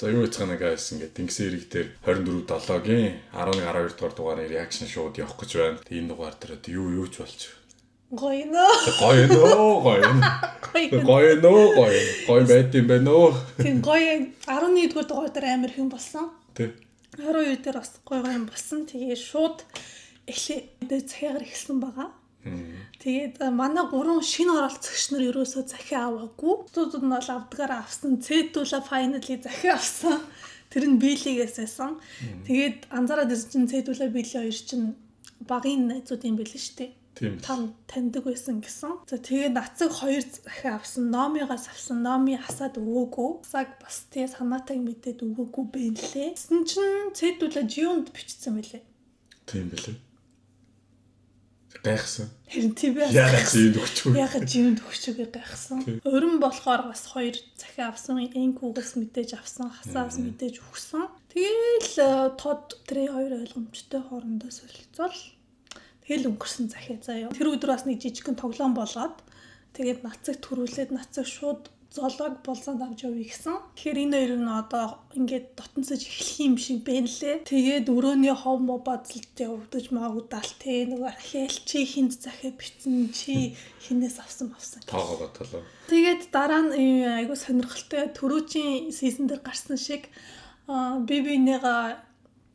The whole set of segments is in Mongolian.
За, юу яцгаана, guys? Ингээд Тэнгисийн эрэг дээр 24 7-гийн 11 12 дугаар дугаарын reaction шууд явах гэж байна. Тэгээ энэ дугаар дээр одоо юу юу ч болж. Гоё нөө. Гоё нөө, гоё. Гоё. Гоё нөө, гоё. Гоё байд юм байна нөө. Тийм, гоё. 11 дугаар дугаар дээр амар хүн болсон. Тэ. 12 дээр бас гоё гоё юм болсон. Тэгээ шууд эхлээ. Тэгээ захиагаар эхэлсэн байгаа. Тэгээд манай гурван шинэ оролцогч нар ерөөсөө захиа аваагүй. Бусдууд нь бол авдгаараа авсан. Цэтула finally захиа авсан. Тэр нь Билигээс байсан. Тэгээд анзаараад ирсэн чинь Цэтула, Били хоёр чинь багын найзууд юм байл шүү дээ. Тийм. Там таньдаг байсан гэсэн. За, тэгээ Нацаг хоёр захиа авсан, Номигоос авсан, Номи хасаад өгөөгүй. Хасаг бас тэгээ санаатайг мэдээд өгөөгүй бэ лээ. Тэсэн чинь Цэдүлэ Жиунд бичсэн байлээ. Тийм билээ. Гайхсан. Харин тийм би Яагаад чи энд өгчгүй? Яагаад Жиунд өгчөөгүй гайхсан. Уран болохоор бас хоёр захиа авсан, Энкүгээс мэдээж авсан, хасаас мэдээж өгсөн. Тэгээл тод тэрэ хоёр ойлгомжтой хоорондоо солилцоол. Тэгэл өнгөрсөн захиа заяа. Тэр өдөр бас нэг жижигхэн тоглоом болоод, тэгээд нацаг төрүүлээд, нацаг шууд золоог болзоонд авч явъя гэсэн. Тэгэхээр энэ хоёр нь одоо ингээд дотносож эхлэх юм шиг байна лээ. Тэгээд өрөөний хов мо базалд явагдаж магадал те, нөгөө архиал чи хинт захиа бичсэн, чи хинээс авсан авсан. Тоогоо ботлоо. Тэгээд дараа нь айгу сонирхолтой, түрүүчийн season дээр гарсан шиг би бинийгаа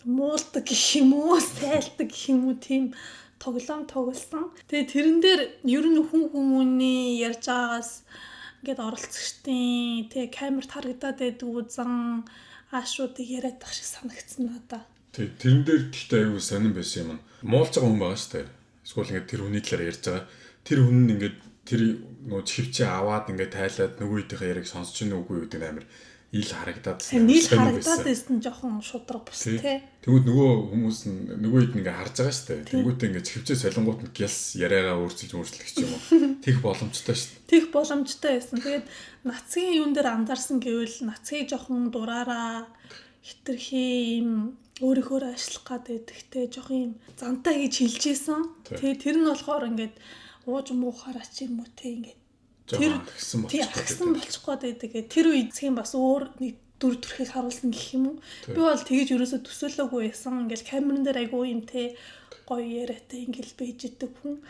муулдаг гэх юм уу, сайлдаг гэх юм уу, тийм тоглоом тоглосон. Тэгээд тэрэн дээр ер нь хүн хүмүүний ярьж байгаагаас ингээд оролцогчдын тэг камерт харагдаад байдаг зан аашуудыг яриад тах шиг санагдсан надаа. Тий, тэрэн дээр гэхдээ аюу сонирн байсан юм. Муулж байгаа хүн байгаа шүү дээ. Эсвэл ингээд тэр хүний талаар ярьж байгаа. Тэр хүн нь ингээд тэр нөгөө чихвчээ аваад ингээд тайлаад нөгөө хэдийнхээ яриаг сонсч ийн үгүй гэдэг нь амар ил харагдаад Нийл харагдаад байсан, жоохон шудраг бус тий. Тэгвэл нөгөө хүмүүс нь нөгөө хэд ингээ харж байгаа шүү дээ. Тэнгүүтээ ингээ чихвчээ солонгууд нь гялс яриагаа өөрчилж өөрчлөх ч юм уу. Тех боломжтой шүү дээ. Тех боломжтой байсан. Тэгээд нацгийн юун дээр анзаарсан гэвэл нацгийг жоохон дураараа хитрхи юм өөрийнхөө ажиллах гад байдагтэй, жоохон юм зантай гэж хэлж исэн. Тэгээд тэр нь болохоор ингээд ууж муухаараа ч юм уу те, ингээд тэр агсан болчих. Агсан болчих гээд байдаг. Тэр үед эцгийн бас өөр нэг дүр төрхийг харуулсан гэх юм уу. Би бол тэгэж ерөөсө төсөөлөөгүй байсан. Ингээл камерын дээр айгүй юм те, гоё яриатай ингээл байж идэг хүн.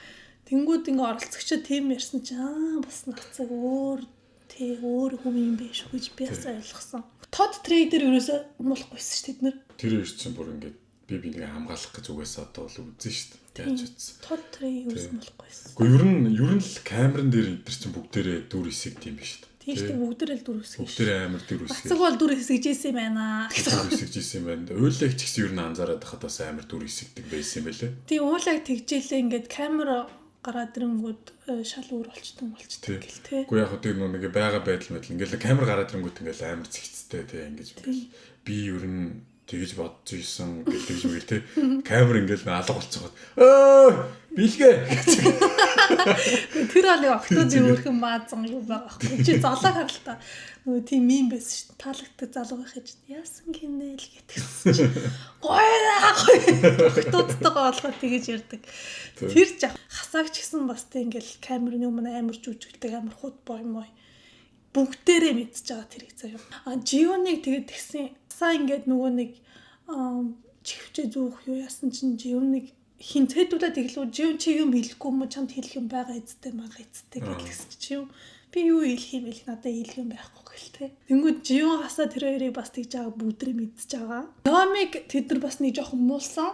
Тэнгүүд ингээ оролцогчид тийм ярьсан чинь аа, бас нацаг өөр тий, өөр хүн юм биш үү гэж би бас ойлгосон. Тод трейдер ерөөсө муулахгүйсэн шүү тэд нар. Тэр хоёр чинь бүр ингээд би бинийг хамгаалах гэж угаасаа одоо бол үзэн шүү дээ. Яаж утсан. Тод трей ерөөсө муулахгүйсэн. Гэхдээ ер нь л камерын дээр энэ төр чинь бүгдээрээ дүр хэсэг тийм биш шүү дээ. Тийм шүү дээ, бүгдээрээ л дүр хэсэг. Бүгдээрээ амар дүр хэсэг. Бацаг бол дүр хэсэгжсэн юм байна. Дүр хэсэгжсэн юм байна. Уйлаг ч гэсэн ер нь анзаараад байхад бас амар дүр хэсэгдэг байсан юм байлээ. Тийм, уулаг тэгжээлээ, ингээд камер гараад ирэнгүүд шал өөр болчтой болчтой гэл те. Гэхдээ яг хөө тэр нэг байгаа байдал мэдл ингээл камер гараад ирэнгүүт ингээл амар зэгцтэй те, ингэж би ер нь тэгэж бодож исэн гэл тэгж мэгэл те, камер ингээл алга болцоогод өө бэлгээ гэж. Тэр бол нэг октод өөрхөн маазан юу байгаа байхгүй. Чи золоог харалтаа нөгөө тийм мим байсан шүү дээ. Таалагддаг залуу байх гэж яасан гинэ л гэтгсэн чи. Гоё гоё. Октодтойгоо болохоор тэгэж ярьдаг. Тэр жах хасаагч гэсэн бас тийм ингээл камерны өмнө амар жүжигдэг, амар худ бой мой бүгдээрээ мэдчихэж байгаа тэрийг заяа. А Жионыг тэгээд тэгсэн. Саа ингээд нөгөө нэг чихвчээ зүүх юу яасан чинь Жионыг хин цэдүүлээд иглүү, Жион чи юм хэлэхгүй юм уу, чамд хэлэх юм байгаа эзтэй мага эзтэй гэдгсэн чи юм. Би юу хэлэх юм бэ? Надад хэлэх юм байхгүй гэл те. Тэнгүүд Жион хасаа тэр хоёрыг бас тэгж байгаа бүгдрээ мэдчихэж байгаа. Номыг тэд нар бас нэг жоохон муулсан.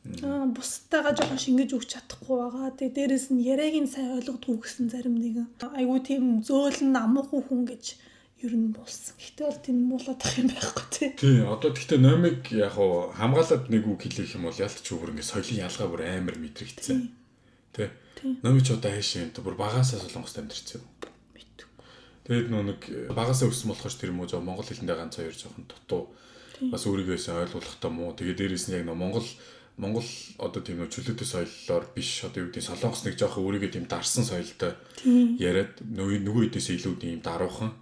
Бусдтайгаа жоохон шингэж өгч чадахгүй байгаа. Тэгээ дээрэс нь яриаг нь сайн ойлгодгүй гэсэн зарим нэгэн. Айгуу тийм зөөлөн амуухан хүн гэж ер нь муулсан. Гэтэ бол тийм муулаад ах юм байхгүй тий. Тий, одоо гэхдээ номыг яг уу хамгаалаад нэг үг хэлэх юм бол ялт ч бүр ингээ соёлын ялгаа бүр амар мэдрэгдсэн. Тий. Номыг ч одоо хайшин юм бүр багасаа Солонгост амьдэрсэн юм. Мэдгүй. Тэгээд нөө нэг багасаа өссөн болохоор тэр юм уу жоо Монгол хэлэндээ ганц хоёр жоохон дутуу, бас өөрийгөө сайн ойлгуулахтаа муу. Тэгээд дээрэс нь яг нөө Монгол одоо тийм нөө чөлөөтэй соёлоор биш, одоо юу гэдэг, Солонгос нэг жоохон өөрийгөө тийм дарсан соёлтой яриад нөгөө хэдээс илүү тийм даруухан.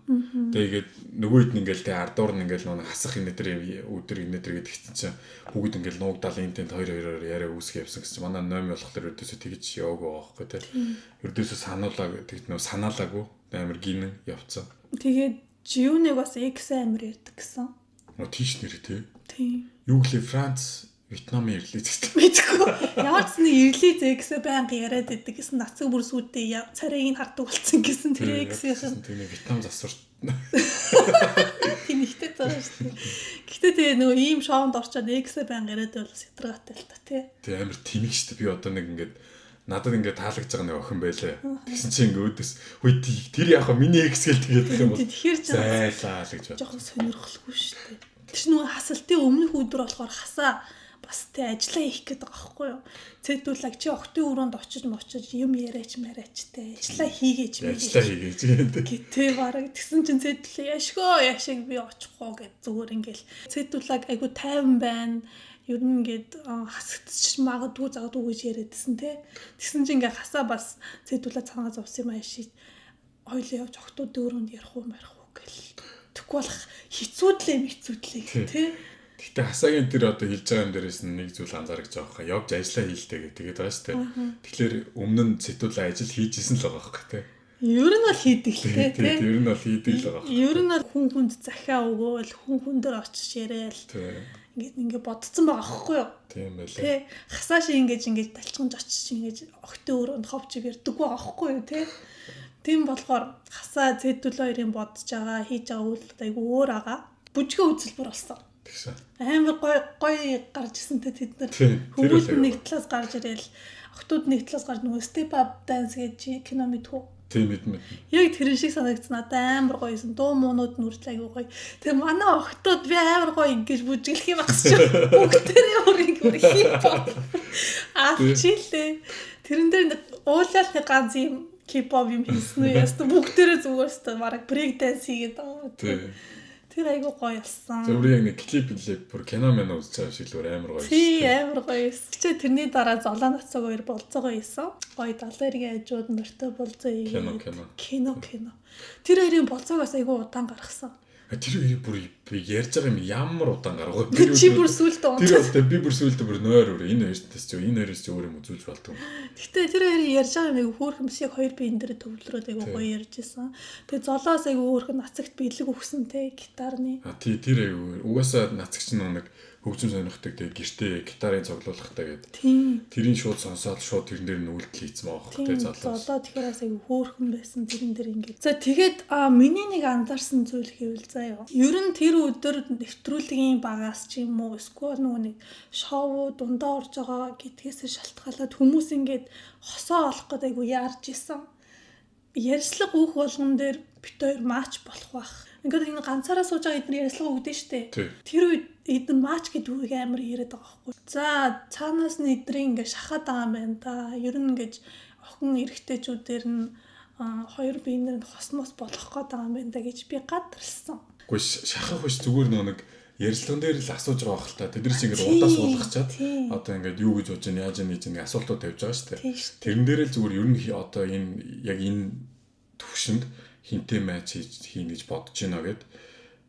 Тэгээд нөгөө хэд нь ингээл тэ ардуур нь ингээл нөгөө хасах энэ төр өдөр энэ төр гэдэг чинь бүгд ингээл нуугдаал энэ тэнд хоёр хоёроор яриа үүсгэх явсан гэсэн чинь манай номи болохоор ердөөсөө тэгж яваагүй байгаа байхгүй тэ. Ердөөсөө сануулаа тэгт нөө санаалаагүй амар гинэн явцсан. Тэгээд Жиуныг бас X амар ярьдаг гэсэн. Тийш нэр тий. Тийм. Юу гэлээ Франц Вьетнамын ирлээ гэдэг. Мэдгүй. Ямар ч нэг ирлээ зэ гэсэн байнга яриад идэг гэсэн нацаг бүр сүйдээ царайг нь хардаг болсон гэсэн тэр эксийнх нь. Тийм Вьетнам засварт. Тийм ихтэй байгаа шүү дээ. Гэтэ тэгээ нөгөө ийм шоунд орчоод эксээ байнга яриад байвал сэтэргатай л та тий. Тэг амар тэнэг шүү дээ. Би одоо нэг ингээд надад ингээд таалагдж байгаа нэг охин байлаа. Тэгсэн чинь ингээд өөдөөс хүй тэр яг миний экс гэл тэгээд юм бол. Тэгэхээр ч зайлаа л гэж бод. Жохон сонирхолгүй шүү дээ. Тэр чинь нөгөө хасалтын өмнөх өдөр болохоор хасаа бас тэ ажиллаа хийх гээд байгаа байхгүй юу. Цэдүүлэг чи охтын өрөөнд очиж мочиж юм яриач мариач тэ ажиллаа хийгээч ажиллаа хийгээч гэдэг. Гэтэ бараг тэгсэн чинь цэдүүлэг яшгөө яшиг би очихгүй гэд зүгээр ингээл цэдүүлэг айгу тайван байна. Ер нь ингээд хасагдчих магадгүй загадгүй гэж яриадсэн те. Тэгсэн чинь ингээ хасаа бас цэдүүлэг цангаа зовсон юм ааши. Хоёлоо явж охтуудын өрөөнд ярих уу марих уу гэл. Тэггүй болох хэцүүдлээ хэцүүдлээ те. Гэтэ хасаагийн тэр одоо хэлж байгаа юм дээрээс нэг зүйл анзаарч байгаа байхгүй явж ажиллаа хийлтэй гэх тэгээд байгаа шүү дээ. Тэгэхээр өмнө нь сэтгүүлээ ажил хийж исэн л байгаа байхгүй тий. Ер нь бол хийдэг л тий. Тийм ер нь бол хийдэг л байгаа. Ер нь бол хүн хүнд захиа өгөөл хүн хүн дээр очиж яриад ингээд ингээд бодцсон байгаа байхгүй юу? Тийм байлаа. Тэ хасаа шиг ингээд ингээд талчганж очиж ингээд охтын өрөөнд ховч ярьдаг байгаа байхгүй юу тий. Тийм болохоор хасаа зэдүүл хоёрын бодож байгаа хийж байгаа үйлдэл айгу өөр байгаа. Бүжгээ үзэлбэр болсон. Тэгсэн. Амар гой гой гарч ирсэнтэй тэд нар хүмүүс нэг талаас гарч ирээл охтууд нэг талаас гарч нөгөө step up dance гэж кино мэдхүү. Тийм мэд мэд. Яг тэрэн шиг санагдсан надад амар гоё юмсан. Дуу муунууд нь үртэл айгүй гоё. Тэгээ манай охтууд би амар гоё ингэж бүжиглэх юм багс чи. Бүгдээрээ өөр ингэ хип хоп. Алчилээ. Тэрэн дээр уулаал нэг ганц юм хип-хоп юм хийсэн үү? Яста бүгдээрээ зүгээр өстө бараг брейк данс хийгээд байгаа. Тийм. Тэр айгүй гоё болсон. Зөвхөн яг нэг клип лээ бүр кино мэн үзэж байгаа шиг л өөр амар гоё. Тий, амар гоё. Чи тэрний дараа золоо нацаг хоёр болцоогоо хийсэн. Гоё далайн эргийн хажууд морьтой болцоо хийгээд. Кино кино. Кино кино. Тэр хоёрын болцоог бас айгүй удаан гаргасан. Тэр хоёрыг бүр би ярьж байгаа юм ямар удаан гаргав. Чи бүр сүултээ Тэр одоо би бүр сүултээ бүр нойр өөр энэ хоёртээс чи энэ хоёроос чи өөр юм үзүүлж болдгоо. Гэтэ тэр хоёрын ярьж байгаа юм айгүй хөөрхөн биш яг хоёр биен дээр төвлөрөөд айгүй гоё ярьж исэн. Тэгээ золоос айгүй хөөрхөн нацагт бэлэг өгсөн те гитарны. А тий тэр айгүй угаасаа нацагч нэг хөгжим сонирхдаг тэгээ гэртээ гитарын цоглуулгатай гэдэг. Тийм. Тэрийг шууд сонсоод шууд тэрэн дээр нь үйлдэл хийцэн байгаа хөх тэ залуу. Золоо тэгэхээр бас айгүй хөөрхөн байсан тэрэн дээр ингээд. За тэгээд миний нэг анзаарсан зүйл гэвэл заа юу. Ер нь тэр өдөр нэвтрүүлгийн багаас ч юм уу эсвэл нөгөө нэг шоу дундаа орж байгаа гэдгээс шалтгаалаад хүмүүс ингээд хосоо олох гэдэг айгүй яарч исэн. Ярьслага өөх болгон дээр бит хоёр матч болох байх. Ингээд энэ ганцаараа сууж байгаа эдгээр ярьслага өгдөн штэ. Тэр үед эдэн матч гэдэг үгийг амар яриад байгаа байхгүй. За цаанаас нь эдрийн ингээд шахаад байгаа юм байна да. Ер нь ингээд охин эрэгтэйчүүдээр нь хоёр биенээр нь хосмос болох гээд байгаа юм байна да гэж би гадарлсан. Үгүй шахах биш зүгээр нөө нэг ярилцлаган дээр л асууж байгаа хэл та. Тэд нар чинь ингээд удаа суулгачаад одоо ингээд юу гэж бодож байна, яаж яана гэж нэг асуултууд тавьж байгаа шүү дээ. Тэрэн дээр л зүгээр ер нь одоо энэ яг энэ төвшөнд хинтээ матч хийнэ гэж бодож байна гэд.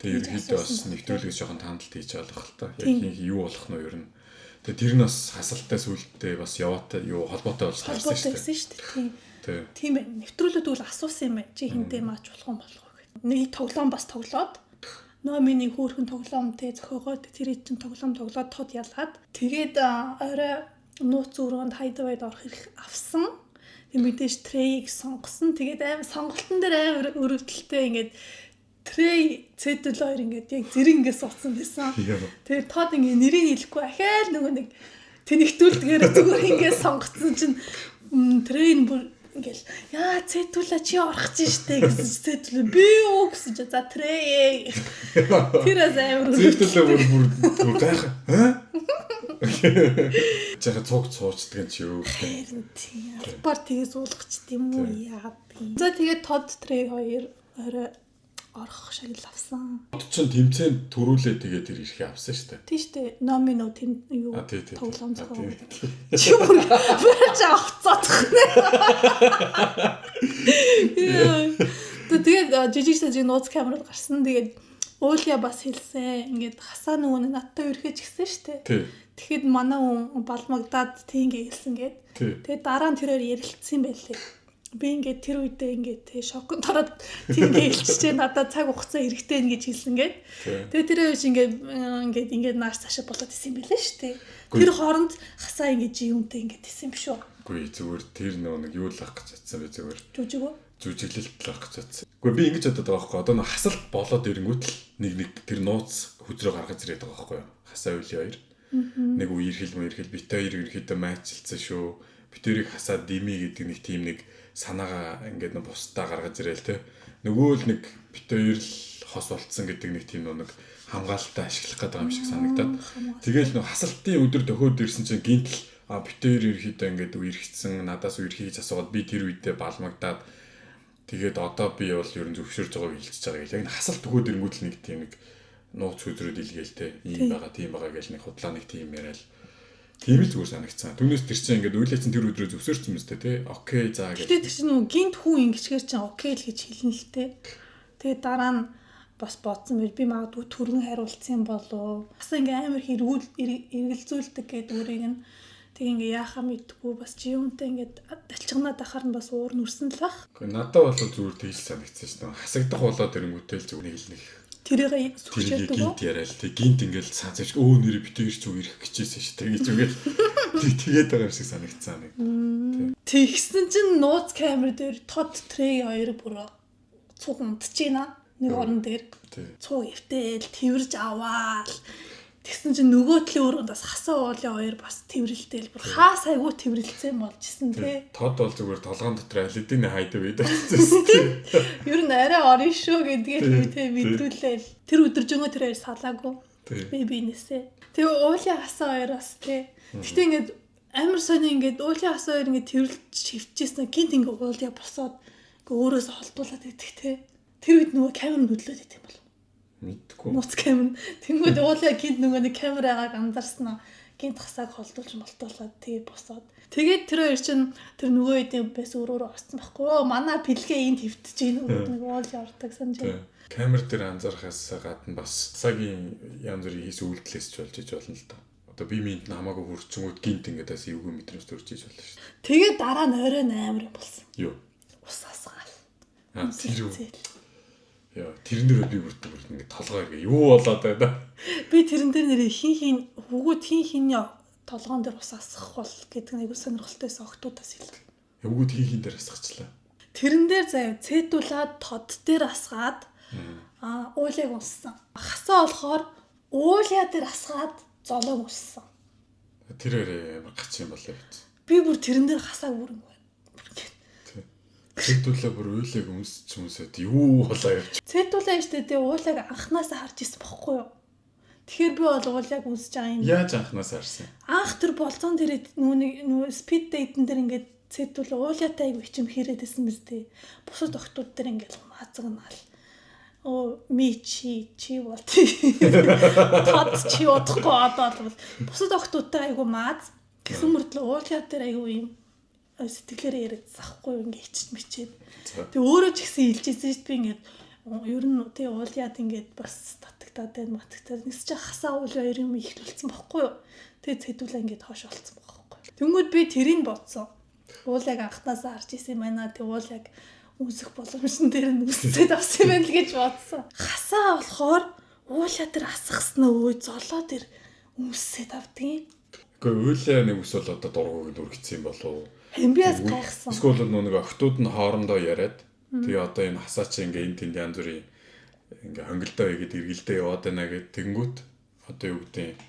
Тэгээ ерөнхийдөө бас нэвтрүүлгээс жоохон таандалт хийж байгаа л та. Яг хин юу болох нь ер нь. Тэгээ тэр нь бас хасалтай сүултээ бас яваатай юу холбоотой болж таарсан шүү дээ. Тийм. Тийм байна. Нэвтрүүлээд үл асуусан юм байна. Чи хинтээ матч болох юм болох уу гэд. Нэг тоглоом бас тоглоод Номины хөөрхөн тоглоом тэ зохиогоод тэр чинь тоглоом тоглоод тод ялгаад тэгээд орой нууц өрөөнд хайдвайд орох хэрэг авсан. Тэг мэдээж Трейг сонгосон. Тэгээд аим сонголтон дээр амар өрөвдөлттэй ингээд Трей Цэдэл хоёр ингээд яг зэрэг ингээд суудсан байсан. Тэгээд тод ингээд нэрийг хэлэхгүй ахаал нөгөө нэг тэнэгтүүлдгээр зүгээр ингээд сонгоцсон чинь Трей нь бүр ингээл яа Цэдүлэ чи орох чинь штэ гэсэн чи Цэдүлэ би юу гэсэн чи за Трей тэр бас амар Цэдүлэ бүр бүр гайхаа аа Жаха цуг цуучдаг юм чи юу гэх юм. Тийм. Албаар тэгээ суулгачд юм уу яагаад юм. За тэгээд Тод Трей хоёр орой орох шагнал авсан. Тод чинь тэмцээн төрүүлээ тэгээ тэр ирэхээ авсан шүү дээ. Тийм шүү дээ. Номино тэм юу тоглоом зохион. Чи бүр барьж авцаадах нэ. Тэгээд жижиг сажиг нууц камерад гарсан. Тэгээд Уулия бас хэлсэн. Ингээд хасаа нөгөө надтай өрхөж гисэн шүү дээ. Тэгэхэд манай хүн балмагдаад тийм гээ хэлсэн гээд. Тэгээд дараа нь тэрээр ярилцсан юм байлээ. Би ингээд тэр үедээ ингээд те шоконд ороод тингээ хэлчихээ, надад цаг хугацаа хэрэгтэй нэ гэж хэлсэн гээд. Тэгээ тэр үеч ингээд ингээд ингээд нааш цаашаа болоод исэн юм билээ шүү дээ. Тэр хооронд хасаа ингээд жиюнтэй ингээд исэн юм шүү. Үгүй, зүгээр тэр нөгөө нэг юу л ах гэж бодсон би зүгээр. Жүжиг үү? Жүжиглэлт л ах гэж бодсон. Үгүй, би ингэж бодод байгаа байхгүй. Одоо нөгөө хасалт болоод ирэнгүүт л нэг нэг тэр нууц хөдрөө гаргаж ирээд байгаа байхгүй юу? Хасаа үеийн хоёр. Нэг үерхэл мөрхөл бит хоёр ерөөхдөө майчилсан шүү. Бит хоёрыг хасаа дими гэдэг нэг тийм нэг санаагаа ингээд нэг бусдаа гаргаж ирээл те. Нөгөө л нэг бит хоёр л хос болцсон гэдэг нэг тийм нэг хамгаалтаа ашиглах гэдэг юм шиг санагдаад. Тэгээл нэг хасалтын өдөр төхөөд ирсэн чинь гинтл бит хоёр ерөөхдөө ингээд үерхсэн, надаас үерхий гэж асуугаад би тэр үедээ балмагдаад тэгээд одоо би бол ерөн зөвшөөрж байгааг хэлчихэж байгаа гэл. Яг нэг хасалт төхөөд ирэнгүүт л нэг тийм нэг нууц хөдрөөд илгээл те. Ийм байгаа, тийм байгаа гэл нэг худлаа нэг тийм яриад. Тийм л зүгээр санагдсан. Түүнээс тэр чинь ингээд үйлээ чинь тэр өдрөө зөвшөөрсөн мэт те. Окей, за гэл. Гэтэ тэр чинь нөгөө гинт хүн ингэчгээр чинь окей л гэж хэлнэ л те. Тэгээ дараа нь бас бодсон байж би магадгүй түргэн хариулсан болов. Бас ингээ амар хэргүүл эргэлзүүлдэг гэдэг өөрийг нь. Тэг ингээ яахаа мэдгүй бас жиюнтэй ингээд далчигнаад ахаар нь бас уур нүрсэн л бах. Гэхдээ надад бол зүгээр тэгэл санагдсан шүү дээ. Хасагдах болоод ирэнгүүтэл л зүгээр нэг л нэг тэрийг сүрчээдэг үү? Гинт яриад тэг гинт ингээл цаацж өө нэр битээр ч үг ирэх гэжсэн шүү дээ гэж үгээл тэгээд байгаа юм шиг санагдсан нэг. Тэгсэн чинь нууц камер дээр тод трей хоёр бүр цуг унтчихна. Нэг орон дээр цуг эвтээл тэрж аваал. Тэгсэн чинь нөгөө талын өрөөнд бас хасаа уулын хоёр бас тэрвэрлтэл бүр хаа сайгүй тэрвэрлцэн болж исэн тий. Тод бол зүгээр толгоон дотор аль хэдийн хайдаг үед очсон тий. Ер нь арай орно шүү гэдгийг би тий мэдүүлээл. Тэр өдөржингөө тэр хоёр салаагүй. Би бинээсээ. Тэгээ уулын хасаа хоёр бас тий. Гэтэ ингээд амар сони ингээд уулын хасаа хоёр ингээд тэрвэрлж хөвчээсэн гинт ингээд уулын босоод ингээ өөрөөсөө холдуулаад идэх тий. Тэр үед нөгөө камер нүдлээд идэх юм бол. Мэдгүй. Нууц камер. Тэнгүүд уулын гинт нөгөө нэг камерагааг анзаарсан аа. Гинт хасааг холдуулж молтуулаад тэгээ босоод. Тэгээд тэр хоёр чинь тэр нөгөө хэдийн бас өөрөөрөө орсон байхгүй юу? Манай бэлгээ энд хөвтөж гин нэг уулын ордог санаж байна. Камер дээр анзаархаас гадна бас хасаагийн янз бүрийн хийс үйлдэлээс ч болж иж болно л доо. Одоо би минь нь хамаагүй хөрчингүүд гинт ингээд бас эвгүй мэдрэмж төрж иж болно шүү дээ. Тэгээд дараа нь орой амар юм болсон. Юу? Ус асгаал. Тэр үү? Яа, тэрэн дээр би бүр ингээд толгой эргээ. Юу болоод байна? Би тэрэн дээр нэрээ хин хин хөвгүүд хин хинний толгоон дээр ус асгах бол гэдэг нэг айгу сонирхолтой байсан охтуудаас илүү. Хөвгүүд хин хин дээр асгахчлаа. Тэрэн дээр заяа цэдүүлээд тод дээр асгаад уулыг унссан. Хасаа болохоор уулаа дээр асгаад золоог унссан. Тэр арай амар гач юм болоо биз. Би бүр тэрэн дээр хасааг бүр ингээд Цэдүүлээ бүр уйлыг өмсч өмсөд юу болоо явж. Цэдүүлээ штэ тэгээ уулыг анханасаа харж ирсэн бохгүй юу? Тэгэхээр би бол уулыг өмсөж байгаа юм. Яаж анханасаа харсан? Анх тэр болцоон дээр нөгөө спид дейтэн дээр ингээд цэдүүлээ уулаатай айгу хичэм хэрээд байсан биз дээ. Бусад охтууд дээр ингээд маазагнаал. Оо ми чи чи бол тод чи удахгүй одоо бол бусад охтуудтай айгу мааз. Гэсэн мөртлөө уулаа дээр айгу юм сэтгэлээрээ яриадсан ахгүй юу ингээ хичж мичээд. Тэгээ өөрөө ч гэсэн хэлжсэн шүү дээ би ингээд ер нь тий уулаад ингээд бас татагтаад байна матагтаад нэгс чи хасаа уул хоёр юм ихлүүлсэн бохгүй юу. Тэгээ цэдүүлээ ингээд хоош олцсон байхгүй юу. Тэнгүүд би тэрийг бодсон. Уулыг анхнаасаа харж исэн юм байна. Тэг уулыг үүсэх боломжн дээр нь үсцээд авсан юм байна л гэж бодсон. Хасаа болохоор уулаа дээр асгахснаа өө золоо дээр өмсөөд авдгийн. Үгүй уулаа нэг өсвөл одоо дургуг нүргэцсэн юм болов уу? Би бас гайхсан. Эсвэл нэг охтууд нь хоорондоо яриад тэгээ одоо энэ хасаа чи ингээ энэ тэнд янз бүрийн ингээ хонголдоо хийгээд эргэлдээ яваад байна гэд тэнгүүт одоо юу гэдэг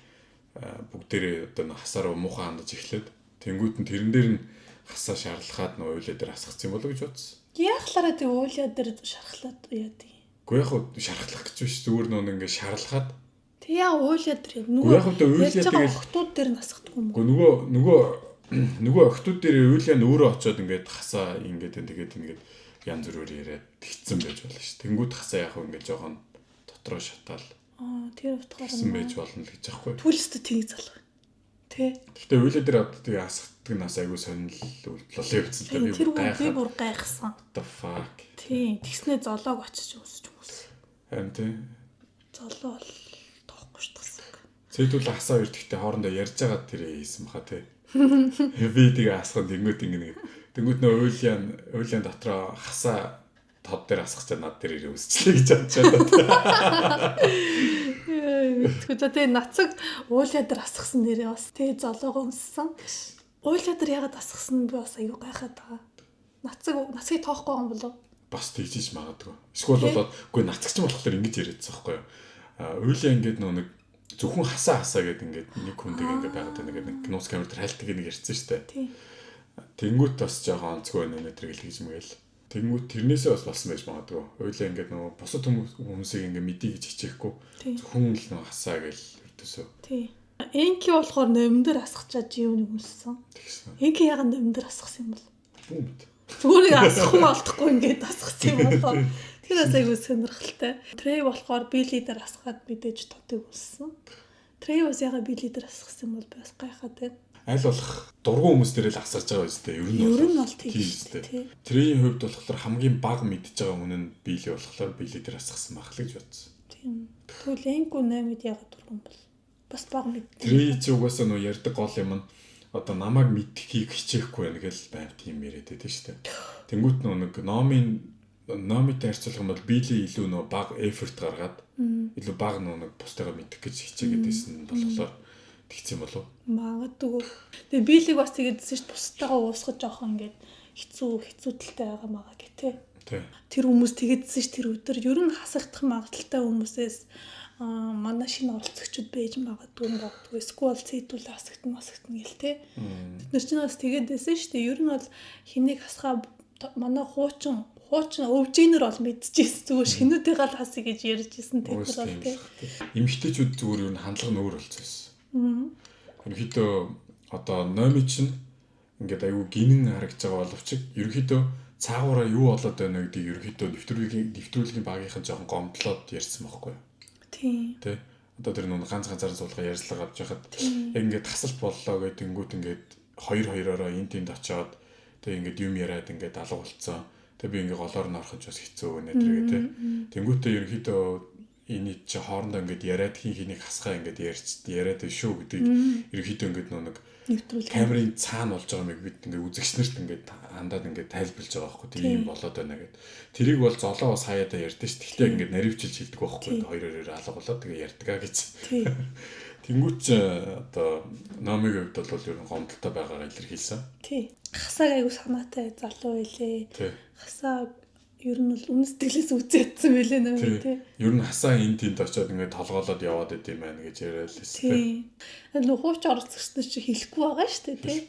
бүгдээрээ одоо нэг хасаа руу муухай хандаж эхлээд тэнгүүт нь тэрэн дээр нь хасаа шаарлахад нөө уйлаа дээр асгацсан юм болоо гэж бодсон. Яахлаараа тэг уйлаа дээр шархлаад яа тийм. Гэхдээ яг хөө шархлах гэж биш зүгээр нөө ингээ шаарлахад тэг яа уйлаа дээр нөгөө яг хөө уйлаа тэгэл охтууд дээр нь асгадаг юм уу? Нөгөө охтууд дээр уйлаа нь өөрөө очиод ингээд хасаа ингээд тэгээд ингээд янз бүрээр яриад тэгцэн байж болно ш. Тэнгүүд хасаа яг хөө ингээд жоохон дотроо шатаал. Тэр утгаараа тэгсэн байж болно л гэж аахгүй. Түлстэй тийг залах. Тэ. Гэхдээ уйлаа дээр одоо тэгээ асгадаг нас айгүй сонирхол үйлдэл болоо явцсан л да. Тэр би бүр гайхсан. What the fuck. Тийм. Тэгснээ золоог очиж өсөж хүмүүс. Харин тий. Золоо бол тоохгүй ш тасаг. Цэдүүл хасаа хоёр тэгтээ хоорондоо ярьж байгаа тэр хийсэн баха тий. Би тэгээ асхан тэнгүүт ингэ нэг. Тэнгүүт нөө уйлын дотроо хасаа тод дээр асгах чад над дээр ирээ өсчлээ гэж бодчиход. Мэдгүй. За тэгээ нацаг уулын дээр асгасан нэрээ бас тэгээ золоогоо өмссөн. Уулын дээр ягаад асгасан нь би бас аюу гайхаад байгаа. Нацгийг тоохгүй юм болов? Бас тэгжиж магадгүй. Эсвэл болоод үгүй нацагч болохоор ингэж яриадсан байхгүй юу? А уулын ингээд нөө нэг зөвхөн хасаа гэдэг ингээд нэг хүндэг ингээд байгаад байна гэдэг нэг нууц камер дээр хайлтдаг нэг ярьсан шүү дээ. Тэнгүүт бас жоохон онцгой байна нэ тэр гэж мэгэл. Тэнгүүт тэрнээсээ бас болсон байж магадгүй. Уйлаа ингээд нөгөө бусад хүмүүсийг ингээд мэдээ гэж хичээхгүй. Зөвхөн л нөгөө хасаа гэл өртөөсөө. Тий. Энки болохоор номин дээр асгачаад жив нэг үлсэн. Энки ягаад номин дээр асгасан юм бол? Бүүмт. Зүгээр нэг асгах хүн олдохгүй ингээд асгасан юм болоо. Тэр бас айгүй сонирхолтой. Трей болохоор Билли дээр асгаад мэдээж тотыг үлсэн. Трей бас ягаад Билли дээр асгасан юм бол бас гайхаад байна. Аль болох дургуун хүмүүс дээр л асарч байгаа үстэй. Ер нь бол тийм шүү дээ. Трейн хувьд болохоор хамгийн бага мэдж байгаа хүн нь Билли болохоор Билли дээр асгасан байх л гэж бодсон. Тийм. Тэгвэл Энку 8-д ягаад дургуун бол? Бас бага мэддэг. Трей чи угаасаа нөө ярьдаг гол юм нь одоо намайг мэдхийг хичээхгүй байна гэл байм тийм яриад байдаг шүү дээ. Тэнгүүт нөө нэг номитой харьцуулах юм бол Билли илүү нөө бага effort гаргаад илүү бага нөө нэг бусдыгаа мэдэх гэж хичээгээд байсан болохоор тэгсэн болов? Магадгүй. Тэгээ Билиг бас тэгээдсэн шүү дээ. Бусдаагаа уусгаж жоохон ингээд хэцүү талтай байгаа мага гэх тээ. Тэр хүмүүс тэгээдсэн шүү тэр өдөр. Ер нь хасагдах магадaltaй хүмүүсээс манай шинэ оролцогчид байж магадгүй магадгүй. Эсвэл цэдүүл хасагдана гэл тээ. Тэд нар чинь бас тэгээдсэн шүү дээ. Ер нь бол хэнийг хасгаа манай хуучин өвжинэр бол мэдчихсэн. Зүгээр шинүүдийнхээ л хасъя гэж ярьж исэн тэр бол тээ. Эмэгтэйчүүд зүгээр ер нь хандлага нь өөр болчихсон байсан. Ерөнхийдөө одоо номи чинь ингээд айгүй гинэн харагдж байгаа боловч ерөнхийдөө цаагаараа юу болоод байна гэдгийг ерөнхийдөө нэвтрүүлгийн багийнхан жоохон гомдлоод ярьсан байхгүй юу? Тийм. Тэ. Одоо тэр нүн ганц ганцаараа суулгаа ярьцлага авч яхад яг ингээд тасалт боллоо гэдэг тэнгүүт ингээд хоёр хоёроороо эн тэнд очиод тэг ингээд юм яриад ингээд алга болцсон. Тэг би ингээд голоор нь орохож бас хэцүү нэ тэргээ тэ. Тэнгүүтээ ерөнхийдөө энэ чи хоорондоо ингээд яриад хин хэнийг хасгаа ингээд яриад шүү гэдгийг ерөнхийдөө ингээд нэг камерын цаана болж байгаа мэг бид ингээд үзэгч нарт ингээд хандаад ингээд тайлбарлаж байгаа байхгүй тийм юм болоод байна гэд. Тэрийг бол золоо бас хаяадаа ярьдэн ш. Тэгтээ ингээд наривчилж хэлдэг байхгүй хоёр хоёроор алга болоод тэгээ ярьдгаа гэж. Тэнгүүт чи одоо номигийн хувьд бол ер нь гомдолтой байгаагаа илэрхийлсэн. Тий. Хасааг айгу санаатай залуу байлээ. Хасаа ер нь бол үнэн сэтгэлээс үзээдсэн байлээ нөө тий. Ер нь хасаа энэ тэнд очиод ингээд толгоолоод яваад идэм байна гэж яриад л байсан тий. Нөө хууч оролцогч нар чи хэлэхгүй байгаа шүү дээ тий.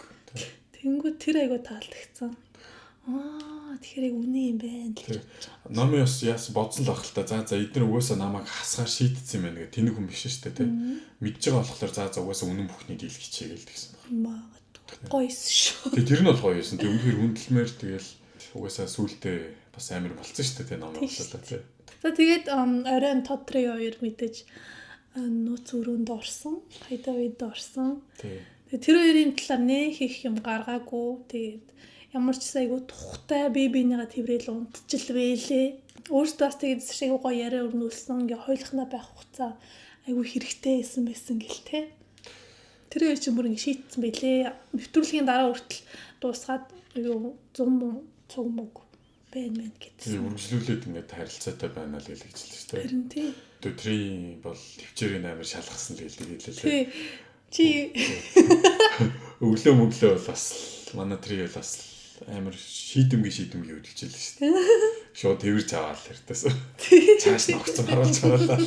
Тэнгүү тэр айгу таалагдсан. Аа тэгэхээр яг үнэн юм байна л гэж бодсон. Номын бас яасан бодсон л баг л та. За эдгээр угаасаа намайг хасгаар шийдсэн юм байна гэх тэнэг хүн биш шүү дээ тий. Мэдж байгаа болохоор за угаасаа үнэн бүхнийг дийлэх хичээгээл тэгсэн баг. Магадгүй. Гоёсэн шүү. Тий тэр нь бол гоё байсан. Тэг үнэхээр хүндлэмээр тэгэл угаасаа сүултээ бас амар болцсон шүү дээ номын боллоо тий. За тэгээд оройн Тотрей хоёр мэдээж нууц өрөөнд орсон. Хайдавид орсон. Тий. Тэгээд тэр хоёрын талаар нэх их юм гаргаагүй. Тэгээд ямар ч айгу тухтай бие биенийгээ тэрэл унтчил бэлээ. Өөртөө бас тэгээд шиг гоё яриа өрнүүлсэн. Ингээ хойлохнаа байх хугацаа айгу хэрэгтэй байсан гэл те. Тэр хоёр чинь бүр ингээ шийдсэн бэлээ. Нэвтрүүлгийн дараа хүртэл дуусгаад юу 100 цуг мөг байна мэн гэсэн. Тийм үргэлжлүүлээд ингээд харилцаатай байна л гэж хэлсэн шүү дээ. Харин тий. Тэгээ три бол төвчээрийн амар шалгасан л гэдэг хэлээ. Тий. Чи өглөө мөглөө бол бас манай три бол бас амар шийдэмгий хөдөлж илээ шүү дээ. Шууд тэрж аваад л хэртээс. Цааш ногцсон харуулж харуулаа.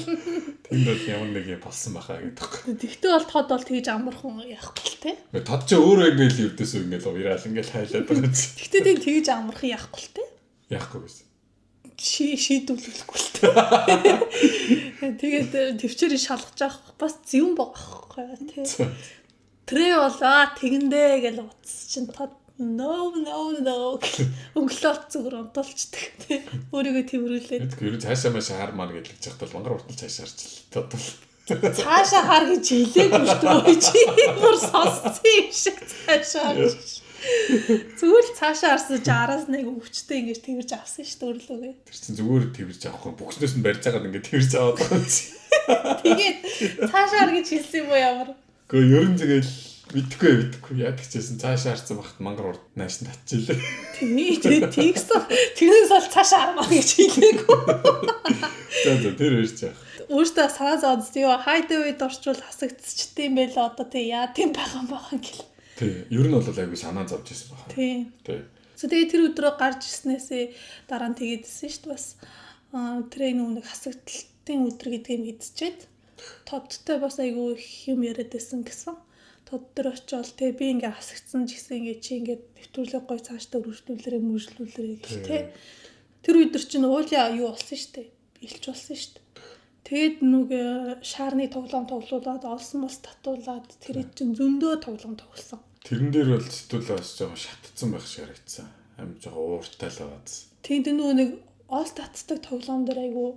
Тэнд бол ямар нэг юм болсон баха гэдэг. Тэгтээ бол тод бол тэгж амархан яахгүй л те. Тод чи өөрөө ингээл өвдөс ингээл уяраал ингээл хайлаад байгаа чи. Тэгтээ тийм тэгж амархан яахгүй л те. Яахгүй гэсэн. Шийдвэрлэхгүй л те. Тэгээд төвчээрээ шалгаж авах бас зэвэн байгаа байхгүй те. Трэ бол тэгэндээ гэж утас чинь тод no өглөө зүгээр унтуулчдаг тий. Өөрийгөө тэрвэрлээд. Ер нь цаашаа маш хармаар гэж хэлж байхдаа мангар уртал цаашаа харчлаа. Тод бол. Цаашаа хар гэж хэлээгүй шүү дээ. Чи бүр сонссон юм шиг цаашаа харж. Зүгээр л цаашаа харсан чи араас нэг өвчтэй ингэж тэрж авсан шүү дээ өрлөөгөө. Тэр чинь зүгээр тэрж авахгүй бүхнээс нь барьж байгаад ингэж тэрж аваад байгаа юм чи. Тэгээд цаашаа хар гэж хэлсэн юм уу ямар? Гэхдээ ер нь тэгэл Мэдхгүй яадаг ч гэсэн цаашаа харсан багт мангар урд нааш нь татчихлээ. Тий, тэгсэн. Тэрнээс бол цаашаа хармаа гэж хэлээгүй. За тэр ярьж яах. Өөртөө санаа зовоод юу хайдвейд орчвол хасагдчихдсан юм байл одоо тий яа тийм байгаа юм байгаа гэл. Тий, ер нь бол айгүй санаа зовж ирсэн байна. Тий. Тий. Тэгээ тэр өдрөө гарч ирснээсээ дараа нь тэгээд ирсэн шүү дээ бас трейн нэг хасагдлтын өдөр гэдгийг мэдчихэд тодтой бас айгүй их юм яриад байсан гэсэн. Тод дээр очиод те би ингээ хасагдсан ч гэсэн ингээ чи ингээ нэвтрүүлэг гой цаашдаа өргөжлүүлэрээ мөржлүүлэрээ гэх те. Тэр өдөр чинь уулын юу болсон шүү дээ. Илч болсон шүү дээ. Тэгээд нүг шаарны тоглоом тоглуулад олсон бас татуулаад тэр чинь зөндөө тоглоом тоглосон. Тэрэн дээр бол сэтгүүлээ бас жоохон шатцсан байх шиг харагдсан. Амь жоохон ууртай л байгаадсан. Тийм тэр нөгөө нэг ол татдаг тоглоом дээр айгүй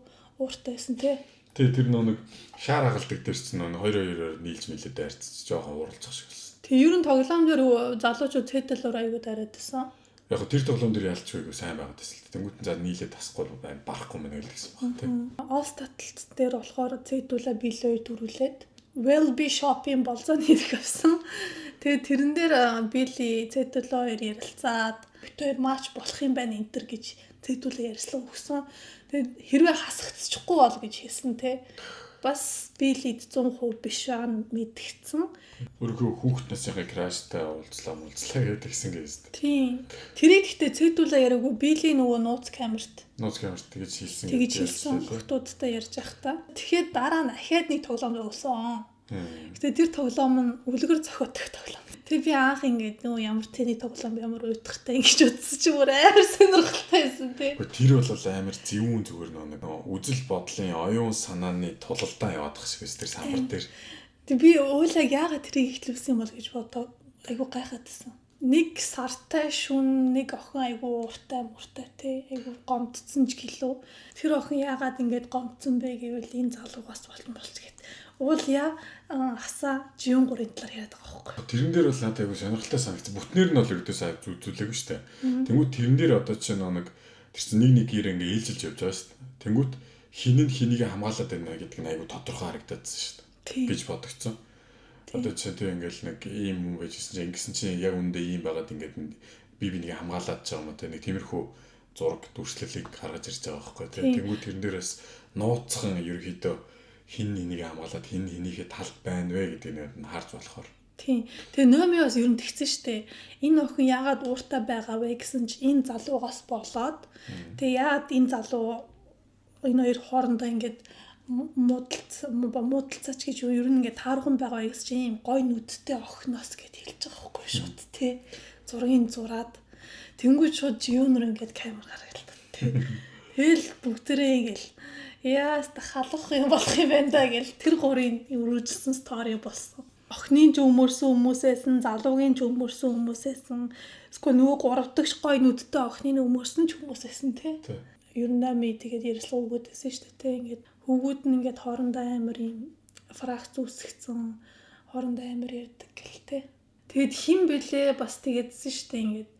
ууртай байсан тий. Тий тэр нөгөө нэг шаар хагалдаг дээр чинь нөгөө 2-2-оор нийлж мэлээд дайрцсан жоохон ууралцах шиг болсон. Тий ер нь тоглоом дээр залуучууд цэтэл уур айгүй дайраад байсан. Яг тэр тоглоом дээр ялч байгүй сайн байгаад байсан л. Тэнгүүт нь за нийлээд тасахгүй байн барахгүй мэн л гэсэн баг тий. Ол таталт дээр болохоор цэдүүлээ билээ төрүүлээд Well Be Shopping болзооны хэрэг авсан. Тэгээд тэрэн дээр Билли Цэдүүлээ хоёр ярилцаад бит хоёр матч болох юм байна энэ төр гэж Цэдүүлээ ярьслага өгсөн. Тэгээд хэрвээ хасагдчихгүй бол гэж хэлсэн те. Бас Биллид 100% биш байгаа нь мэдгдсэн. Өөрийнхөө хүүхэд насынхаа краштай уулзлаа гэдэг гисэн гэжтэй. Тийм. Тэрийг гэхдээ Цэдүүлээ яриаггүй Билли нөгөө нууц камерт. Нууц камерт тэгэж хэлсэн. Тэгэж хэлсэн. Хүүхдүүдтэй ярьж байхдаа. Тэгэхээр дараа нь ахаад нэг тоглоом өгсөн. Гэтэ тэр тоглоом нь үлгэр зохиодог тоглоом. Тэр би анх ингээд нөө ямар тэний тоглоом ямар уйтгартай ингэж утсан чи бүр амар сонирхолтой байсан тий. Тэр бол амар зөвүүн зүгээр нөө нэг үзэл бодлын оюун санааны тулалдаан яваад тах шиг байсан тэр самбар дээр. Тэг би уулаг яагаад тэрийг эхлүүлсэн юм бол гэж бодоо айгу гайхаад байсан. Нэг сартай шүн нэг охин айгу ууртай муртай тий айгу гомдсон ч гэлөө. Тэр охин яагаад ингэж гомдсон бэ гэвэл энэ залуугаас болон болж гэт. Уулья хасаа жиюн гурын талаар яриад байгаа байхгүй. Тэрэн дээр бол надад айгу сонирхолтой санагдсан. Бүтнээр нь бол ердөөсөө зүгзүүлээгүй шүү дээ. Тэнгүүт тэрэн дээр одоо чинь нэг тэр чинь нэг нэг гэр ингээ ээлжилж явж байгаа шүү дээ. Тэнгүүт хин нь хэнийг хамгаалаад байна гэдэг нь айгу тодорхой харагдаадсан шүү дээ гэж бодогдсон. Одоо чинь тэг ингээл нэг ийм хүн байжсэн чинь ингэсэн чинь яг үндэ ийм байгаад ингээд би бинийг хамгаалаад байгаа юм уу те нэг тиймэрхүү зураг дүрслэлийг гаргаж ирж байгаа байхгүй те. Тэнгүүт тэрэн дээрээс нууцхан ерөнхийдөө хин энийг хамгаалаад хин хинийхээ талд байна вэ гэдгийг нь харж болохоор. Тийм. Тэгээ Номи бас ер нь тэгсэн штэ. Энэ охин яагаад ууртай байгаа вэ гэсэн чинь энэ залуугаас болоод тэгээ яагаад энэ залуу энэ хоёр хоорондоо ингээд муудалцаач гэж юу ер нь ингээд таархан байгаа гэсэн чинь ийм гой нүдтэй охиноос гэд хэлж байгаа байхгүй шууд тий. Зургийг зураад тэнгуү шууд жиюнер ингээд камер гаргалаа тий. Тэгэл бүгдээрээ ингээд яаста халах юм болох юм байна да гэл тэр гурийн өргөжлсөн стори болсон. Охины ч өмөрсөн хүмүүсээс нь залуугийн ч өмөрсөн хүмүүсээс нь эсвэл нөгөө гурав дахь гой нүдтэй охины өмөрсөн ч хүмүүсээс нь тий. Ер нь нами тэгээд ярьслага өгөөд байсан шүү дээ тий. Ингээд хөвгүүд нь ингээд хоорондоо амар юм фракц үүсгэсэн хоорондоо амар ярьдаг гэл тий. Тэгэд хин бэлээ бас тэгээдсэн шүү дээ ингээд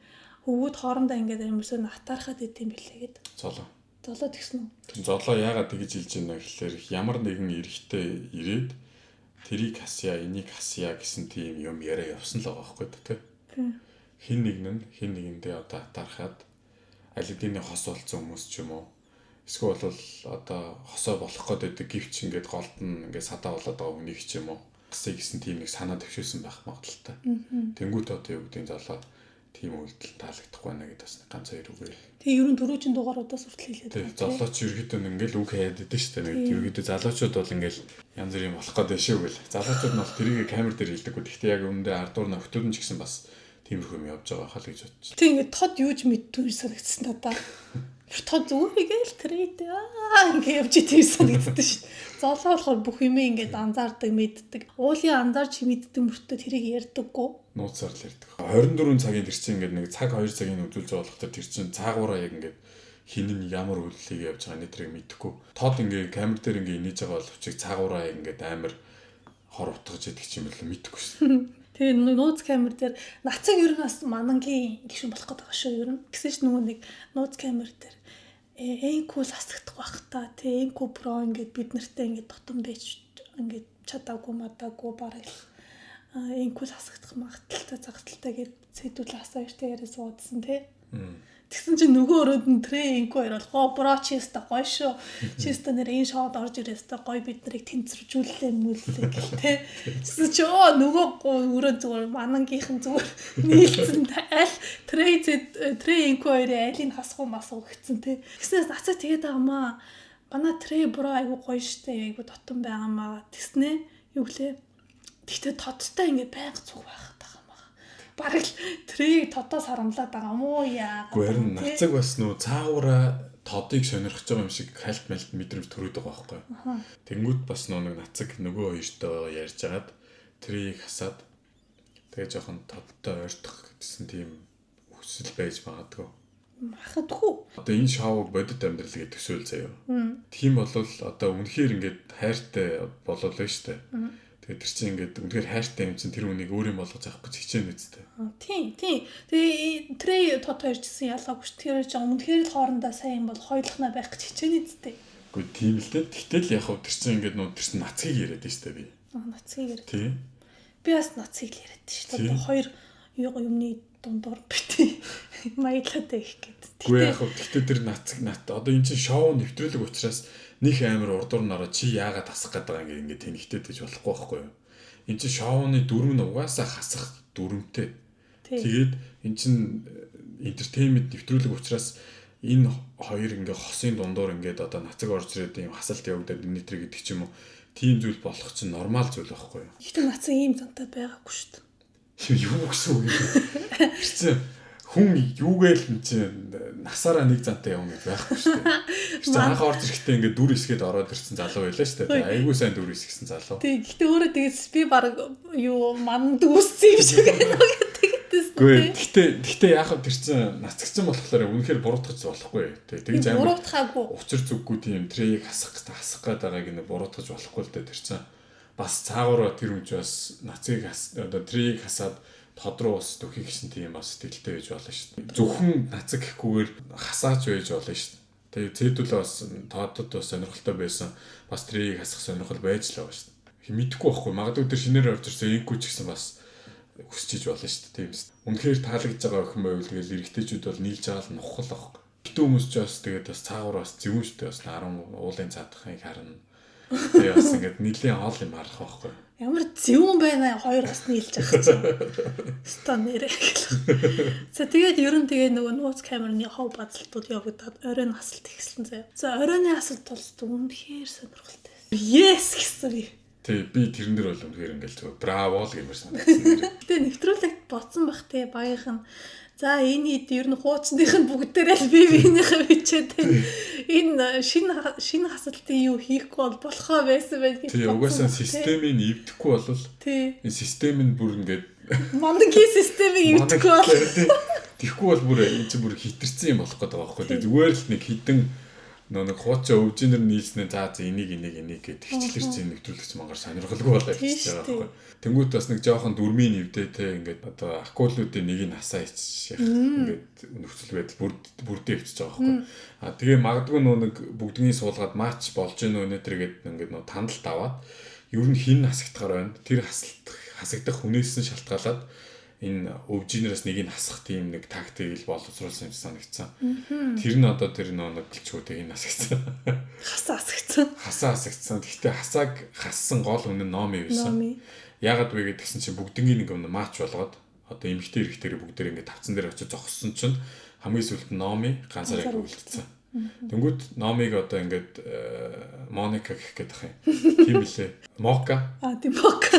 хөвгүүд хоорондоо ингээд амар сөн атаархаад идэм бэлээ гэд. Золоо. Золоо тэгсэн үү? Золоо яагаад тэгэж хэлж байна гэхлээр ямар нэгэн эрэгтэй ирээд тэрийг хасъя, энийг хасъя гэсэн тийм юм яриа явсан л байгаа байхгүй тий. Хин нэг нь хин нэгэндээ одоо атаархаад аль хэдийн хос болсон хүмүүс ч юм уу эсвэл бол одоо хосоо болох гээд байдаг гэвч ингээд голд нь ингээд садаа болоод байгаа хүнийг ч юм уу хасъя гэсэн тийм нэг санаа төвшөөсөн байх магадлалтай. Тэнгүүт одоо юу гэдгийг золоо тийм үйлдэл таалагдахгүй байна гэдээ бас ганц хоёр үг. Тэг ер нь түрүүчийн дугааруудаас хүртэл хэлээд байна. Золооч ерөөдөө ингээл үг хаяад идэв шүү дээ. Ерөөдөө залуучууд бол ингээл янз бүрийн болох гээд шүү гэл. Залуучууд нь бол тэрийг камер дээр хэлдэггүй. Гэхдээ яг үүндээ ардуур нь охтууд нь ч гэсэн бас тиймэрхүү юм явж байгаа хаа л гэж бодчих. Тэг ингээд тод юуж мэдтгүй санагдсан надаа. Тэр тод зүгээр ингээл трейд ингээ явж идэв санагддаг шүү. Золоо болохоор бүх юм ингээд анзаардаг, мэддэг. Уулын анзаарч мэддэг мөртөө тэрийг ярьдаггүй. Нууцаар л ярьдаг. 24 цагийн тэр чинь ингээд нэг цаг 2 цагийн үзүүлж байгаа болохоор тэр чинь цаагаараа яг ингээд хин нь ямар үйлдэлийг явж байгаа нэтрийг мэдэхгүй. Тод ингээд камер дээр ингээд инээж байгаа боловч цаагаараа яг ингээд амар хор утгаж идэх юм бол мэдэхгүй шүү. Тэгээ нууц камер дээр нацаг ер нь бас манангийн гишүүн болох гэдэг шүү ер нь. Гэсэн ч нөгөө нэг нууц камер дээр энкул асагдах байх та. Тэ энку про ингээд бид нартай ингээд дотон байж ингээд чадаагүй мадаагүй бараг л Инкул хасагдах магадлалтай загталтай гэж сэдвүүл хасаа хоёртой яриа суудсан тий. Тэгсэн чинь нөгөө өрөөд нь Трей Инку хоёр бол гоо бро чи өстө гоё шүү. Чи өстө нэр энэ шоуд орж ирээ өстө гоё бид нарыг тэнцвэржүүллээ мүллээ гэл те. Тэгсэн чи оо нөгөө өрөө зүгээр манангийнхан зүгээр нийлцэн аль Трей Трей Инку хоёрын алийг хасах уу мас уу гэсэн те. Тэгснээс нацаа тэгээд байгаа маа. Манай Трей бро айгу гоё штэ айгу дотон байгаа маа. Тэгснэ юу гэлээ. Тэгтээ тодтой ингээд байнга цуг байх бараг л трийг тодоос харамлаад байгаа юм уу яа. Гэхдээ харин нацаг бас нөө цаагаараа тодыг сонирхож байгаа юм шиг хальт мальт мэдрэмж төрөөд байгаа байхгүй. Тэнгүүд бас нөө нэг нацаг нөгөө хоёртойгоо ярьж агаад трийг хасаад тэгээ жоохон тодтой ойртох гэсэн тийм хүсэл байж магадгүй. Магадгүй. Одоо энэ шоуг бодит амьдрал гэж төсөөл заяа. Тийм болвол одоо үнэхээр ингээд хайртай болол нь штэ. Тэгээд тэр чинь ингээд үнэхээр хайртай юм чинь тэр хүнийг өөр юм болгож авах гэж хичээнэ үстэй. Тийм, тийм. Тэгээ Трей тод хоёр ч гэсэн ялгаагүй ш. Тэр чинь үнэхээр л хоорондоо сайн бол хоёулахнаа байх гэж хичээнэ үстэй. Үгүй тийм л дээ. Тэгтэл яг хав тэр чинь ингээд нөө тэр чинь нацгийг яриад нь штэ би. Аа, нацгийг яриад. Тийм. Би бас нацгийг л яриад шүү дээ. Одоо хоёр юмны дундуур бити маялаатай их гээд. Үгүй яг хав тэгтэл тэр нацаг нат одоо энэ чинь шоу нэвтрүүлэг учраас них амар урдуур нь ороо чи яагаад хасах гээд байгаа ингээд ингээд тэнэгтэй гэж болохгүй байхгүй юу. Энд чинь шоуны дүрм нь угаасаа хасах дүрмтэй. Тэгээд эн чинь entertainment нэвтрүүлэг учраас энэ хоёр ингээ хосын дундуур ингээд одоо нацаг орж ирээд юм хасалт явагдаад нэтри гэдэг ч юм уу тийм зүйл болох чинь нормал зүйл байхгүй юу. Гэхдээ нацаг ийм зантай байгаагүй шүү дээ. Юу гэсэн үг юм бэ? Тэр чинь хүн юугээл эн чинь насаараа нэг зантай явна гэж байхгүй шүү дээ. Тэр чинь анх орж ирэхдээ ингээд дүр эсгээд ороод ирсэн залуу байлаа шүү дээ. Айгуу сайн дүр эсгсэн залуу. Тий, гэхдээ өөрөө тэгээс би баг юу манд үүссэн юм шиг байна гэдэг. Үгүй гэхдээ яах вэ тэр чинь нацгцсан болохоор үнэхээр буруутгах болохгүй. Тий, тэгж амар буруутгаагүй. Учир зүггүй тийм трейг хасах гээд байгааг нэ буруутгах болохгүй л дээ тэр чинь. Бас цаагаараа тэр хүн чинь бас нацгийг одоо трейг хасаад тод руу бас төхийг гэсэн тийм бас сэтгэлтэй байж болно шүү дээ. Зөвхөн нацаг гэхгүйгээр хасаач байж болно шүү дээ. Тэгээ цэдүүлээ бас тоодод бас сонирхолтой байсан. Бас трийг хасах сонирхол байж л байгаа шүү дээ. Мэдэхгүй байхгүй. Магадгүй тэр шинээр орж ирсэн инкүү ч гэсэн бас хүсчиж болно шүү дээ. Тийм үст. Үнэхээр таалагдж байгаа охин байвал тэгэл эрэгтэйчүүд бол нийлж байгаа л нухал байхгүй. Битүү хүмүүс ч бас тэгээд бас цаагуур бас зөвүүн шүү дээ. Бас 10 уулын цаадахыг харна. Тэгээ бас ингээд нэлийн хоол юм харах байхгүй. Ямар зөвүүн байна хоёр бас нийлж байгаа чинь. Ста нэрээ. За тэгээд ер нь тэгээ нөгөө нууц камерны хов базалтууд явагдаад оройн асалт ихсэн заяа. За оройн асалт бол үнэхээр сонирхолтой. Yes гэсэн би. Тий, би тэрэн дээр бол үнэхээр ингээл зөв браво л гэмээр санагдсан нэр. Гэтэ нэвтрүүлэгт бодсон бах те багийнх нь. За энэ хэд ер нь хуучных нь бүгдээрээ л бие биенийхээ бичээд энэ шинэ хасалтын юу хийхгүй бол болохоо байсан байх гэж. Тий, угаасаа системийг эвдэхгүй бол тий. Энэ систем нь бүр ингээд мандагийн системийг эвдэхгүй бол тэгэхгүй бол бүр энэ чинь бүр хитэрсэн юм болох гэдэг байгаа байхгүй. Тий, зүгээр л нэг хідэн нөө нэг хуучин өвжинэр нийлснээ за за энийг гэдэг хичлэр чинь нэвтрүүлэгч мангар сонирхолгүй болоо явчихж байгаа байхгүй. Тэнгүүт бас нэг жоохон дүрмийн нэвдээ те ингээд одоо акулуудын нэг нь хасаа иччих ингээд нөхцөл байдал бүрдээ өвчөж байгаа байхгүй. А тэгээ магадгүй нөө нэг бүгдний суулгаад матч болж гэнэ үү нэтэр гээд ингээд нөө тандалт аваад ер нь хин хасагдахаар байна. Тэр хасагдах хүнээс нь шалтгаалаад энэ өвжинээс нэг нь хасах тийм нэг тактик л боловсруулсан юм санагдсан. Тэр нь одоо тэр нөө нэг гэлчүүдийг нь хасагдсан. Хасаа хасагдсан. Хасаа хасагдсан. Гэхдээ хасааг хассан гол үнэ нь Номи байсан. Яагаад вэ гэдгсэн чинь бүгднгийн нэг юм матч болгоод одоо эмэгтэй эрэгтэйг бүгдээр ингээд тавцан дээр очиж зогссон чинь хамгийн сүүлд нь Номи ганцаараа үлдсэн. Тэнгүүт Номиг одоо ингээд Моника гэх гээд ах юм. Тийм билээ. Мока. Аа тийм Мока.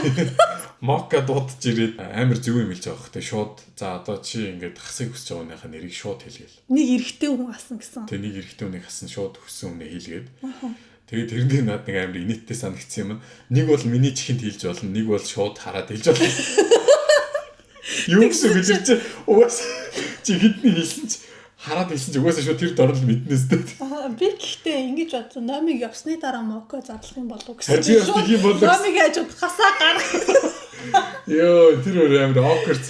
Мока дуудаж ирээд амар зөв юм хэлж байгаа хөх. Тэг шууд за одоо чи ингээд хасыг хүсэж байгаа хүнийхээ нэрийг шууд хэлгээл. Нэг эрэгтэй хүн хасан гэсэн. Тэг нэг эрэгтэй хүнийг хасан шууд хүссэн хүнээ хэлгээд. Тэгээд тэрэн дээр над нэг амар инээдтэй санагдсан юм. Нэг бол миний чихэнд хэлж болно, нэг бол шууд хараад хэлж болно. Юу гэсэн үг чи угаас чи хэдний хэлсэн чи хараад хэлсэн чи угаасаа шууд тэр дорн л мэднэс дээ. Аа би гэхдээ ингэж бодсон. Номыг явсны дараа Моко зарлах юм болов гэсэн. Харин би бас тийм болов. Номыг яаж хасаа гарах. Йоо тэр өөр амар awkward.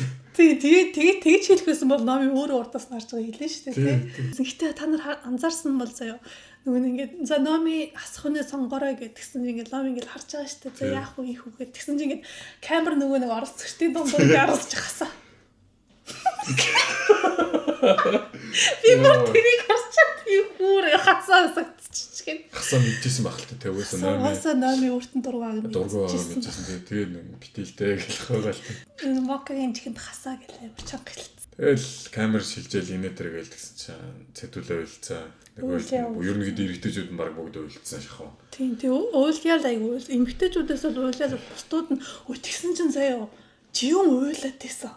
Тий, тэгээ тэгж хэлэх байсан бол Номи өөрөө урдаас нь харж байгаа хэлнэ шүү дээ, тий. Гэхдээ та нар анзаарсан бол заяа нөгөө нэг ингээд за Номи хасах хүнээ сонгорой гэдгсэн чинь ингээд Номи ингээд харж байгаа шүү дээ. За яах вэ ийх үү гэдгсэн чинь ингээд камер нөгөө нэг оролцогчдын дундуур ингээд оролцож хасаа. Би бүр тэрийг харчаад тийм хүүр хасаа сагтчих гин. Хасаа мэдчихсэн байх л та тэг угаасаа Номи. Хасаа Номи өөртөө дургу аа Дургу аа мэдчихсэн. Тэгээд нэг битэлтэй гэх байгаа л та. Мокагийн чихэнд хасаа гэл амар чанга хэлсэн. Тэгэл камер шилжээл инээ тэр гээл тэгсэн чинь цэтүүлээ уйлцсан. Нөгөө ерөнхийдөө эрэгтэйчүүд нь баг бүгд уйлцсан шахав. Тийм тийм уйляал айгу эмэгтэйчүүдээс бол уйляал бусдууд нь тэгсэн чинь заяа жиюн уйлаад байсан.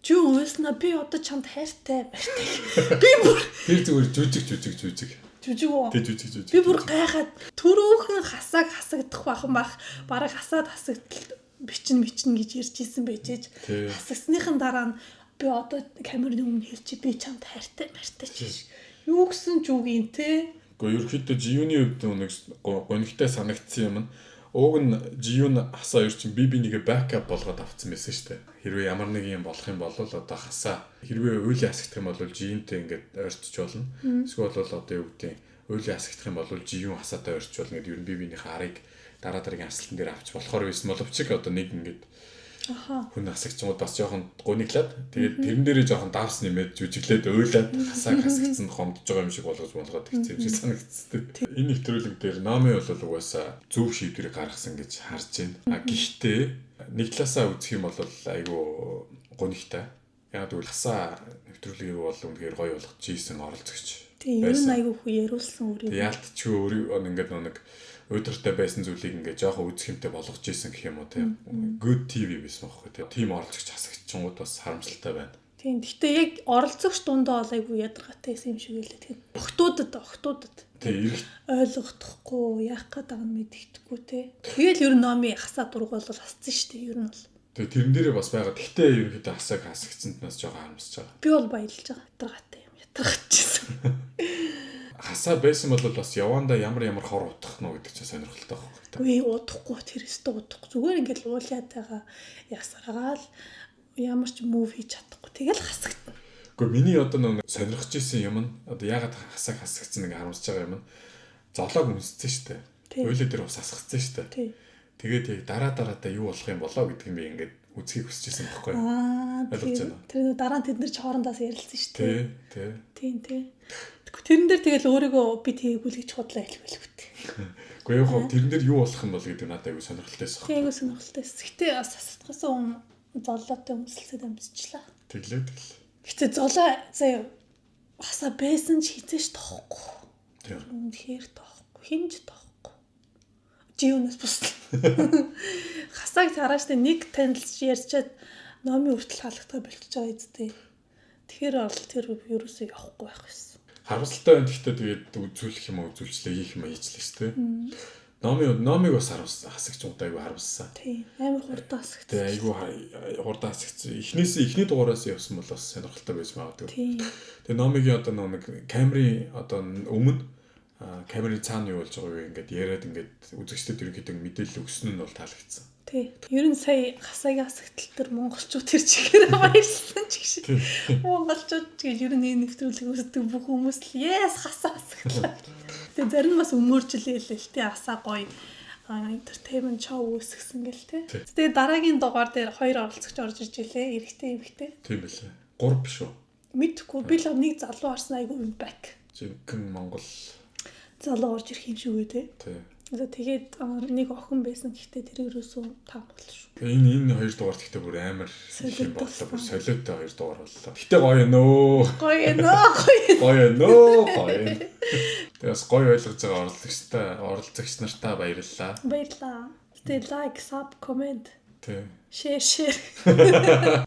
Жиюн уйлснаа би одоо чамд хайртай баяртай. Би бүр тэр зүгээр жүжиг жүжиг жүжиг. Жүжиг үү? Тэг жүжиг жүжиг. Би бүр гайхаад түрүүхэн хасааг хасагдах бахан бах бараг хасаад хасагдтал бичин бичин гэж ярьж исэн байж ээж. Хасагсныхан дараа нь би одоо камерны өмнө хэлчих би чамд хайртай баяртай чи. Юу гэсэн ч үг юм те. Гэхдээ ерөнхийдөө Жиюны хувьд нэг гонигтай санагдсан юм нь уг нь Жиюн хасаа ер чинь би бинийгээ бэкап болгоод авцсан байсан шүү дээ. Хэрвээ ямар нэг юм болох юм бол одоо хасаа хэрвээ уйлын хасагдах юм бол Жиюнтэй ингээд ойртож болно. Эсвэл бол одоо юу гэдэг уйлын хасагдах юм бол Жиюн хасаатай ойртож болно гэдэг ер нь би бинийхээ арыг дараа дараагийн асалтан дээр авч болохоор байсан боловч одоо нэг ингээд хүн хасагчмууд бас жоохон гуниглаад тэгээд тэрэн дээрээ жоохон давс нэмээд жүжиглээд уйлаад хасааг хасагдсан хомдож байгаа юм шиг болгож болгоод тэгсэн юм шиг санагдцээ. Энэ нэвтрүүлэг дээр Номи бол угаасаа зөв шийдвэрийг гаргасан гэж харж байна. А гэхдээ нэг талаасаа үзэх юм бол айгүй гунигтай. Яг гэвэл хасаа нэвтрүүлгийг бол үнэхээр гоё болгож ийсэн оролцогч. Тийм ер нь айгүй хүү яриулсан өөрийг. Яалтчгүй өөрийг ингээд нэг уйдгартай байсан зүйлийг ингээд жоохон үзэх юмтай болгож ийсэн гэх юм уу тийм. Good TV байсан байхгүй тийм. Тим оролцогч хасагчингууд бас харамсалтай байна. Тийм. Гэхдээ яг оролцогч дундаа бол айгүй ядаргаатай байсан юм шиг байлаа. Тэгэхээр охтуудад тийм ойлгохдохгүй яах гээд байгааг нь мэддэхгүй те. Тэгэл ер нь Номи хасаа дург бол хассан шүү дээ. Ер нь бол. Тэгээ тэрэн дээрээ бас байгаа. Гэхдээ ерөнхийдөө хасааг хасагдсанд нас жоохон харамсаж байгаа. Би бол баярлж байгаа. Ядаргаатай юм. Ядаргаажсэн. Хасаа байсан бол бас явандаа ямар ямар хор утгах нь гэдэг чинь сонирхолтой байхгүй. Үгүй удахгүй тэр өстө удахгүй. Зүгээр ингээд уулаад байгаа ясаргаал ямар ч мув хийж чадахгүй. Тэгэл хасагдана. Үгүй миний одоо нэг сонирхож исэн юм нь одоо яагаад хасааг хасагдсан ингээ харамсаж байгаа юм нь золоог үнссэн шүү дээ. Уйлаа дээр ус асгацсан шүү дээ. Тэгээд яг дараа дараадаа юу болох юм болоо гэдгийг би ингээд үзхийг хүсэж исэн байхгүй. Ойлгож байна. Тэр дараа нь тэд нар ч хоорондоос ярилцсан шүү дээ. Тий, тий. Тийм тий. Тэрэн дээр тэгэл өөрийгөө би тэгээгүй л гэж худлаа хэлэх байлгүй. Гэхдээ яг хөө тэрэн дээр юу болох юм бол гэдэг надад айгүй сонирхолтой байсан. Тийм айгүй сонирхолтой байсан. Гэтэ бас хасдахаас өмнө золлоотой өмсөлцөд амжичлаа. Тэглээ тэгэл. Гэтэ золоо заяа хасаа байсан ч хизээш тоохгүй. Тийм. Үнэхээр тоохгүй. Хинж тоохгүй. Жиунаас бус. Хасааг тарааш тэ нэг танилцж ярьчаад номын хүртэл халахтаа болчихж байгаа эцтэй. Тэгэхээр бол тэр ерөөсөө явахгүй байх байсан. Харамсалтай байна. Гэхдээ тэгээд үзүүлэх юм уу үзүүлчлээ хийх юм хийчлээ шүү дээ. Номыг бас харамссан. Хасагч удаа айгүй харамссан. Тийм. Амар хурдан хасагдсан. Тийм айгүй хурдан хасагдсан. Эхнээс эхний дугаараас явсан бол бас сонирхолтой байж магадгүй. Тийм. Тэгээ номигийн одоо нэг камерын одоо өмнө камерын цаана юу болж байгааг ингээд яриад ингээд үзэгчдэд ерөнхийдөө мэдээлэл өгсөн нь бол таалагдсан. Тий. Ер нь сая хасаагийн хасагдал төр монголчууд тэр чигээр баярлсан ч гэж. Монголчууд ч гэж ер нь энэ нэвтрүүлгийг үздэг бүх хүмүүс л yes хасаа хасагдлаа. Тэгээ зарим нь бас өмөржлээ л л тий хасаа гоё entertainment show үүсгэсэн гэл тий. Тэгээ дараагийн дугаар дээр хоёр оролцогч орж ирж илээ. Эрэгтэй эмэгтэй. Тийм байлээ. 3 биш үү? Мэдхгүй би л нэг залуу харсан айгүй юм back. Жинхэнэ Монгол залуу орж ирэх юм шиг үү тий. Тий. Тэгээд нэг охин байсан гэхдээ тэр ерөөсөө таамаглал шүү. Энэ хоёр дугаар гэхдээ бүр амар юм боллоо. Бүр солиотой хоёр дугаар боллоо. Гэтэ гоё нөө. Гоё нөө. Гоё нөө. Гоё. Тэгээс гоё ойлгож байгаа оролцогч нартаа баярлалаа. Баярлалаа. Гэтэ лайк, sub, comment. Тий. Share.